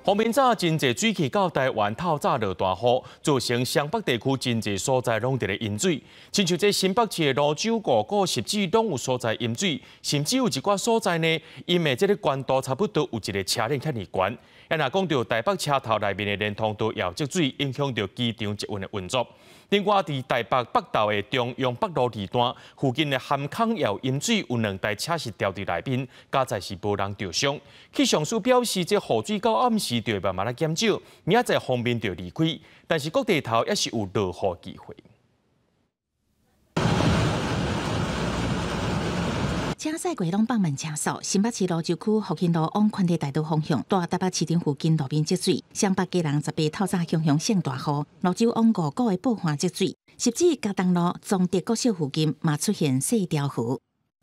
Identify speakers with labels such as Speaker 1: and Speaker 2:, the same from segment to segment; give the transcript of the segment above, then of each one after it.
Speaker 1: 鋒面早真濟水汽到台灣透早落大雨，造成雙北地區真濟所在攏佇咧淹水。親像這新北市的蘆洲、五股、汐止攏有所在淹水，甚至有一寡所在呢，淹的這个懸度差不多有一个車輪遐爾懸。啊，若講著台北車頭內面的連通道也有積水，影響著機場捷運的運作。另外，佇台北北投的中央北路二段附近的涵坑也有淹水，有兩台車是牢佇內面，佳哉是無人著傷。氣象署表示，這雨水到暗時就會慢慢仔減少，明仔載鋒面就離開，但是各地頭猶是有落雨機會。
Speaker 2: 車駛過攏放慢車速。新北市蘆洲區復興路往寬地大道方向，蹛台北市場附近路面積水。雙北基隆18透早雄雄性大雨，蘆洲往五股的寶岸積水，汐止茄苳路崇德國小附近嘛出現細條河。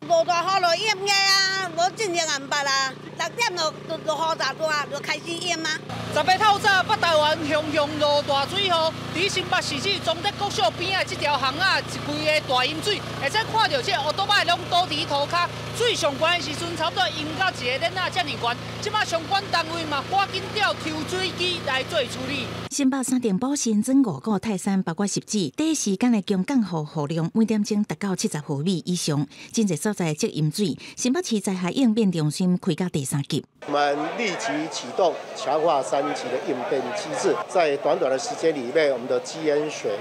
Speaker 3: 落大雨就淹的啊，無進前也毋捌啊。6點就落雨大大，就開始淹啊。
Speaker 4: 18透早，北台灣雄雄落大水雨，佇新北市市崇德國小邊仔這條巷仔，一規个大淹水，會使看著這烏多擺攏倒佇塗跤，水上懸的時陣，差不多淹到一个輪仔遮爾懸。這馬相關單位嘛，趕緊調抽水機來做處理。
Speaker 2: 新北三重埔新莊五股泰山，包括汐止，短時間的強降雨雨量每點鐘達到70毫米以上，真濟所在積淹水。新北市災害應變中心開到第三級。
Speaker 5: 我們立即啟動強化三級的應變機制，在短短的時間裡面，我們的積淹水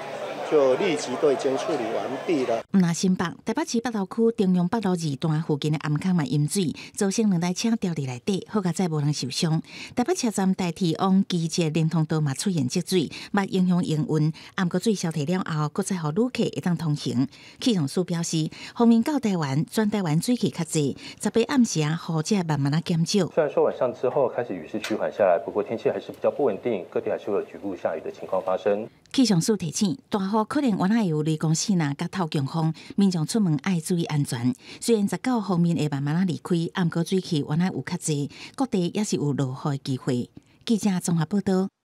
Speaker 5: 就立即都已經處理完畢了。
Speaker 2: 毋但新北，台北市北投區中央北路二段附近的暗坑嘛淹水，造成兩台車牢佇內底，好佳哉無人受傷。台北車站台鐵往機捷連通道嘛出現積水，嘛影響營運。毋過水消退了後，閣再予旅客會當通行。氣象署表示，鋒面到台灣，全台灣水汽較濟，18暗時啊雨才慢慢仔減少。
Speaker 6: 雖然說晚上之後開始雨勢趨緩下來，不過天氣還是比較不穩定，各地還是會有局部下雨的情況發生。
Speaker 2: 氣象署提醒，大雨可能原來有雷公爍爁佮透強風，民眾出門愛注意安全。雖然19鋒面會慢慢仔離開，毋過水汽原來有較濟，各地猶是有落雨的機會。記者綜合報導。